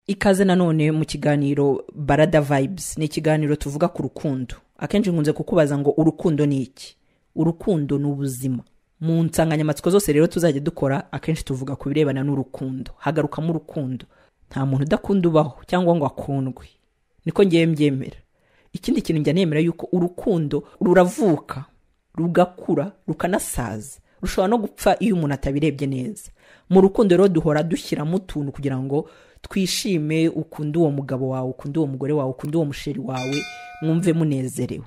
Ikaze nanone mu kiganiro Barada Vibes. Ni ikiganiro tuvuga ku rukundo. Akenshi nkunze kukubaza ngo urukundo ni iki? Urukundo ni ubuzima. Mu nsanganyamatsiko zose rero tuzajya dukora, akenshi tuvuga ku birebana n'urukundo. Hagarukamo urukundo. Nta muntu udakunda ubaho cyangwa ngo akundwe. Niko ngiye mbyemera. Ikindi kintu njya nemera yuko urukundo ruravuka, rugakura, rukanasaza. Rushobora no gupfa iyo umuntu atabirebye neza. Mu rukundo rero duhora dushyiramo utuntu kugira ngo twishime, ukunde uwo mugabo wawe, ukunde uwo mugore wawe, ukunde uwo musheri wawe, mwumve munezerewe.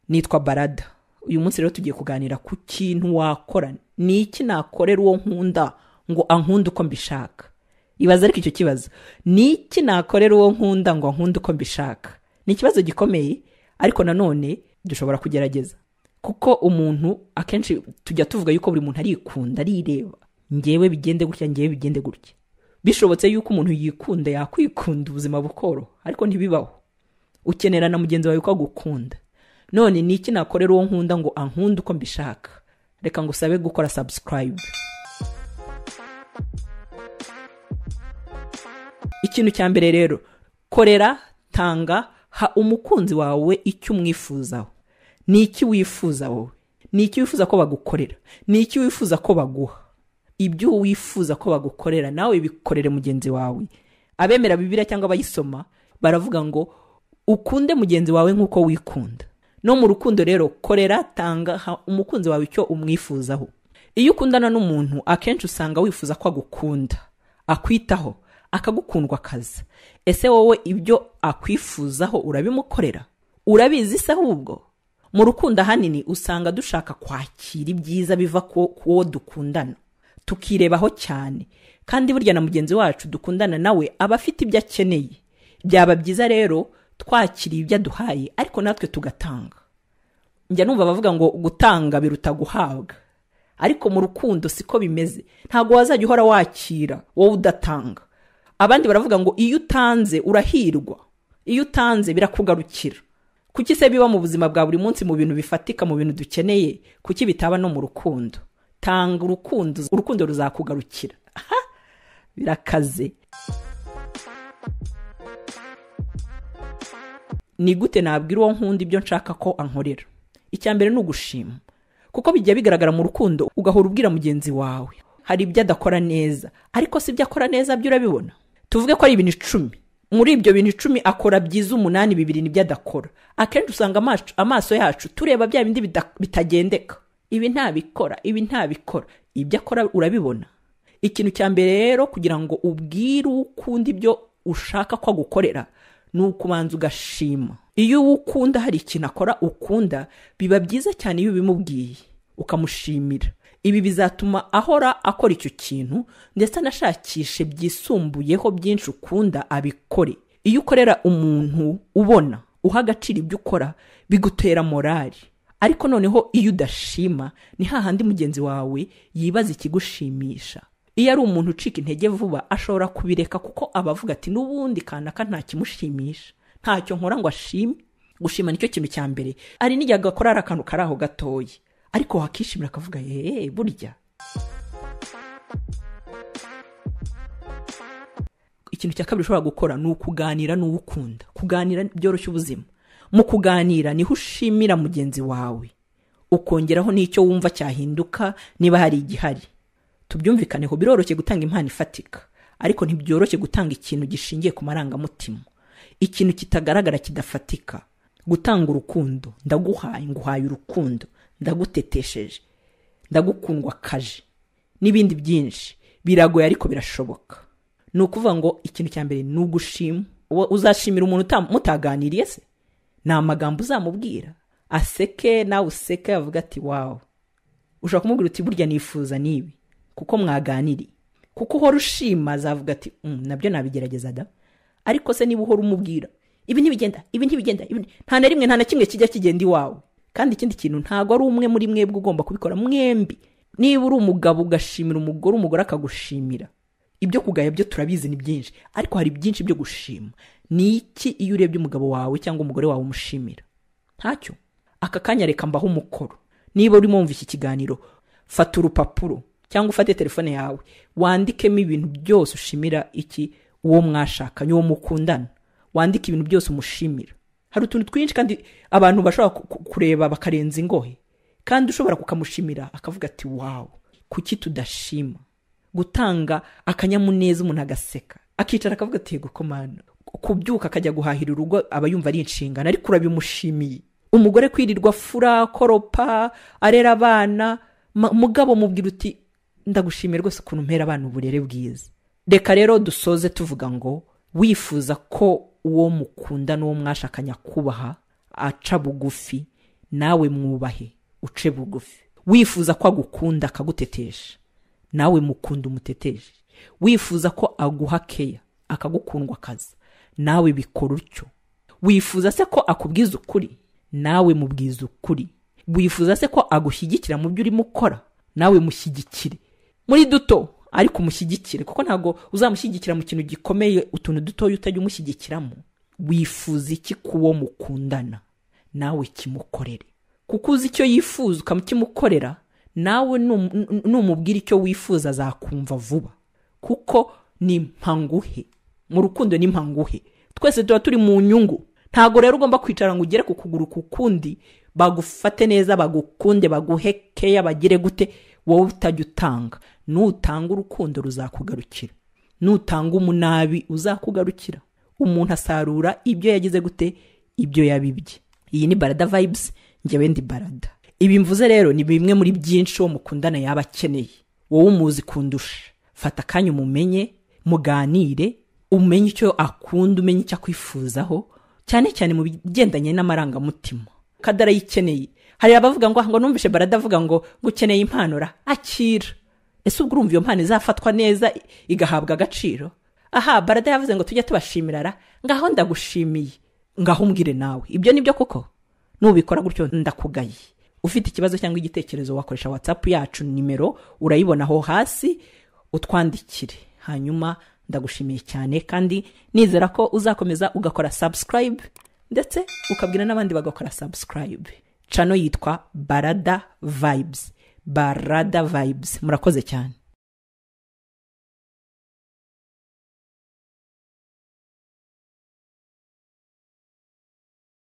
Nitwa Barada. Uyu munsi rero tugiye kuganira ku kintu wakora. Ni iki nakorera uwo nkunda ngo ankunde uko mbishaka? Ibaze ariko icyo kibazo. Ni iki nakorera uwo nkunda ngo ankunde uko mbishaka? Ni ikibazo gikomeye, ariko nanone dushobora kugerageza. Kuko umuntu akenshi tujya tuvuga yuko buri muntu arikunda, arireba. Ngewe bigende gutya, ngewe bigende gutya. Bishobotse yuko umuntu yikunda yakwikunda ubuzima bukoro, ariko ntibibaho. Ukenera na mugenzi wawe ko agukunda. None ni iki nakorera uwo nkunda ngo ankunde uko mbishaka? Reka ngusabe gukora subscribe. Ikintu cya mbere rero, korera, tanga, ha umukunzi wawe icyo umwifuzaho. Ni iki wifuza wowe? Ni iki wifuza ko bagukorera? Ni iki wifuza ko baguha? Ibyo wifuza ko bagukorera nawe bikorere mugenzi wawe. Abemera Bibiliya cyangwa abayisoma baravuga ngo ukunde mugenzi wawe nk'uko wikunda. No mu rukundo rero, korera, tanga, ha umukunzi wawe icyo umwifuzaho. Iyo ukundana n'umuntu akenshi usanga wifuza ko agukunda, akwitaho, akagukundwa akaza. Ese wowe ibyo akwifuzaho urabimukorera? Urabizi se ahubwo? Mu rukundo ahanini usanga dushaka kwakira ibyiza biva ku wo dukundana, tukirebaho cyane. Kandi burya na mugenzi wacu dukundana nawe aba afite ibyo akeneye. Byaba byiza rero twakiriye ibyo aduhaye, ariko natwe tugatanga. Njya numva bavuga ngo gutanga biruta guhabwa, ariko mu rukundo siko bimeze. Ntabwo wazajya uhora wakira wowe udatanga. Abandi baravuga ngo iyo utanze urahirwa, iyo utanze birakugarukira. Kuki se biba mu buzima bwa buri munsi, mu bintu bifatika, mu bintu dukeneye, kuki bitaba no mu rukundo? Tanga urukundo, urukundo ruzakugarukira. Birakaze. Ni gute nabwira uwo nkunda ibyo nshaka ko ankorera? Icya mbere ni ugushima. Kuko bijya bigaragara mu rukundo, ugahora ubwira mugenzi wawe hari ibyo adakora neza, ariko si ibyo akora neza byo urabibona. Tuvuge ko ari ibintu 10. Muri ibyo bintu 10 akora byiza 8, 2 nibyo adakora. Akenshi usanga amaso yacu tureba bya bindi bitagendeka. Ibi ntabikora, ibi ntabikora. Ibyo akora urabibona. Ikintu cya mbere rero kugira ngo ubwire ukunda ibyo ushaka ko agukorera, ni ukubanza ugashima. Iyo ukunda hari ikintu akora ukunda, biba byiza cyane iyo ubimubwiye ukamushimira. Ibi bizatuma ahora akora icyo kintu, ndetse anashakishe byisumbuyeho byinshi ukunda abikore. Iyo ukorera umuntu ubona uha agaciro ibyo ukora, bigutera morali. Ariko noneho iyo udashima, ni hahandi mugenzi wawe yibaza ikigushimisha. Iyo ari umuntu ucika intege vuba, ashobora kubireka kuko abavuga ati n'ubundi kanaka nta kimushimisha, ntacyo nkora ngo ashime. Gushima nicyo kintu cya mbere. Ari n'igihe agakora ari akantu kari aho gatoya, ariko wakishimira akavuga burya. Ikintu cya kabiri ushobora gukora ni ukuganira n'uwo ukunda. Kuganira byoroshya ubuzima. Mu kuganira niho ushimira mugenzi wawe, ukongeraho n'icyo wumva cyahinduka niba hari igihari. Tubyumvikaneho, biroroshye gutanga impano ifatika, ariko ntibyoroshye gutanga ikintu gishingiye ku marangamutima, ikintu kitagaragara kidafatika. Gutanga urukundo, ndaguhaye, nguhaye urukundo, ndagutetesheje, ndagukundwa kaje, n'ibindi byinshi. Biragoye ariko birashoboka. Ni ukuvuga ngo ikintu cya mbere ni ugushima. Uzashimira umuntu mutaganiriye se? Ni amagambo uzamubwira, aseke nawe useke, avuga ati wow. Ushobora kumubwira uti burya nifuza nibi, kuko mwaganiriye. Kuko uhora ushima azavuga ati nabyo nabigerageza da. Ariko se niba uhora umubwira ibi ntibigenda, ibi ntibigenda, ibi nta na rimwe nta na kimwe kijya kigenda iwawe. Kandi ikindi kintu, ntago ari umwe muri mwebwe ugomba kubikora mwembi. Niba uri umugabo ugashimira umugore, umugore akagushimira. Ibyo kugaya byo turabizi ni byinshi, ariko hari byinshi byo gushima. Ni iki iyo urebye umugabo wawe cyangwa umugore wawe umushimira? Ntacyo. Aka kanya reka mbaho umukoro. Niba urimo wumva iki kiganiro, fata urupapuro cyangwa ufate telefone yawe, wandikemo ibintu byose ushimira iki Uwo mwashakanye, uwo mukundana, wandike ibintu byose umushimira. Hari utuntu twinshi kandi abantu bashobora kureba bakarenza ingohe, kandi ushobora kukamushimira akavuga ati wow. Kuki tudashima? Gutanga akanyamuneza, umuntu agaseka, akicara akavuga ati yego komana. Kubyuka akajya guhahira urugo aba yumva ari inshingano, ariko urabimushimiye. Umugore kwirirwa afura, koropa, arera abana, mugabo mubwira uti ndagushimiye rwose ukuntu mpera abana uburere bwiza. Reka rero dusoze tuvuga ngo wifuza ko uwo mukunda n'uwo mwashakanye akubaha, aca bugufi, nawe mwubahe uce bugufi. Wifuza ko agukunda akagutetesha, nawe mukunda umuteteshe. Wifuza ko aguha keya akagukundwa akazi, nawe bikora utyo. Wifuza se ko akubwiza ukuri, nawe mubwiza ukuri. Wifuza se ko agushyigikira mu byo urimo ukora, nawe mushyigikire muri duto, ariko umushyigikire, kuko ntabwo uzamushyigikira mu kintu gikomeye, utuntu dutoya utajya umushyigikiramo. Wifuza iki kuwo mukundana, nawe kimukorere, kuko uzi icyo yifuza ukamukimukorera, nawe numubwira icyo wifuza azakumva vuba, kuko ni mpanguhe. Mu rukundo ni mpanguhe, twese tuba turi mu nyungu. Ntago rero ugomba kwicara ngo ugere ku kuguru kukundi, bagufate neza, bagukunde, baguhekeya, bagire gute, wowe utajya utanga. Nutanga urukundo ruzakugarukira, nutanga umunabi uzakugarukira. Umuntu asarura ibyo yagize gute, ibyo yabibye. Iyi ni Barada Vibes, njyewe ndi Barada. Ibi mvuze rero ni bimwe muri byinshi uwo mukundana yaba akeneye. Wowe umuzi kundusha, fata akanya umumenye, muganire, umenye icyo akunda, umenye icyo akwifuzaho, cyane cyane mu bigendanye n'amarangamutima. Kadarayikeneye. Hari abavuga ngo numvishe Barada avuga ngo ukeneye impano ra, akira. Ese ubwo urumva iyo mpano izafatwa neza igahabwa agaciro? Aha Barada yavuze ngo tujye tubashimira ra, ngaho ndagushimiye, ngaho umbwire nawe ibyo nibyo koko? Nubikora gutyo ndakugaye. Ufite ikibazo cyangwa igitekerezo wakoresha WhatsApp yacu, nimero urayibona aho hasi, utwandikire. Hanyuma ndagushimiye cyane, kandi nizera ko uzakomeza ugakora subscribe, ndetse ukabwira n'abandi bagakora subscribe. Channel yitwa Barada Vibes, Barada Vibes. Murakoze cyane.